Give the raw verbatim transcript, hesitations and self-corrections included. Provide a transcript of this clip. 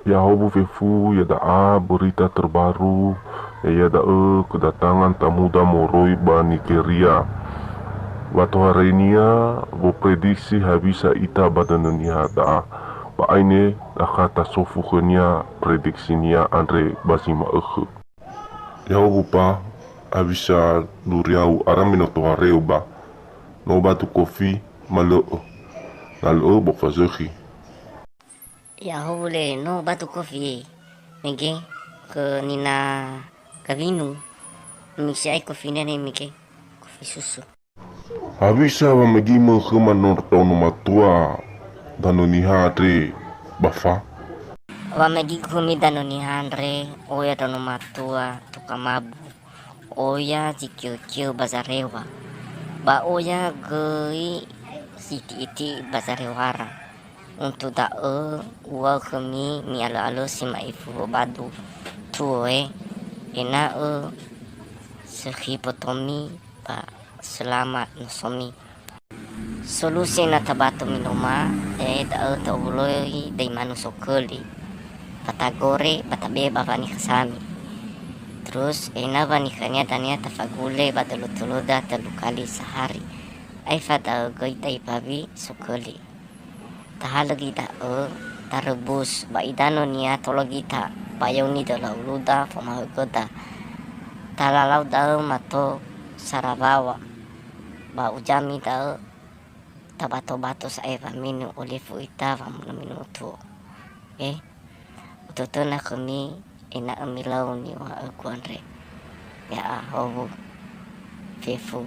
Ya'ahowu fefu, iada'a berita terbaru, ya'ia da'ö kedatangan tamuda moroi ba Nigeria. Wa toharainia woprediksi hewisa ita ba Danö Niha da'a. Ba aine akha tasofu khönia prediksinia andre ba zi ma'ökhö. Ya'ahowu pa, hewisa duriau ara me no tohareu ba. No batu kofi, ma lö'ö. Na lö'ö, ba fazökhi. Ya'ahowu le no batu kofi, mege khö nina Gawinu, misi ai kofi nene mege kofi susu. Hewisa wamegimö khöma no ndraono matua Danö Niha andre ba fa? Wamegi khömi Danö Niha andre, oya ndraono matua Tokamabu, oya zi kiökiö ba Zarewa, ba oya göi zi ti'iti'i ba Zarewara. Untu da'ö uŵa'ö khömi mi'alö'alösi ma'ifu wobadu tuo e, ena'ö sökhi botomi ba sölama nosomi. Solusi na tabato minoma, e da'ö ta'owuloi daimanu soköli, ba tagore, ba tabe'e ba wanikhasami. Terus, ena'ö wanikhania dania tafagule ba dölu-döluda tölu kali sahari. Aefa da'ö göi daibawi soköli. Tahalö göi da'ö, tarebus ba idanönia tologi ta, ba yauni döla uluda fomahögöda. Talalau da'ö mato sarawawa, ba ujami da'ö tabato-bato sa'ae waminu olifu ita wamunu-minu tuo. E, utötöna khömi ena'ö milau niŵa'ögu andre. Ya'ahowu fefu.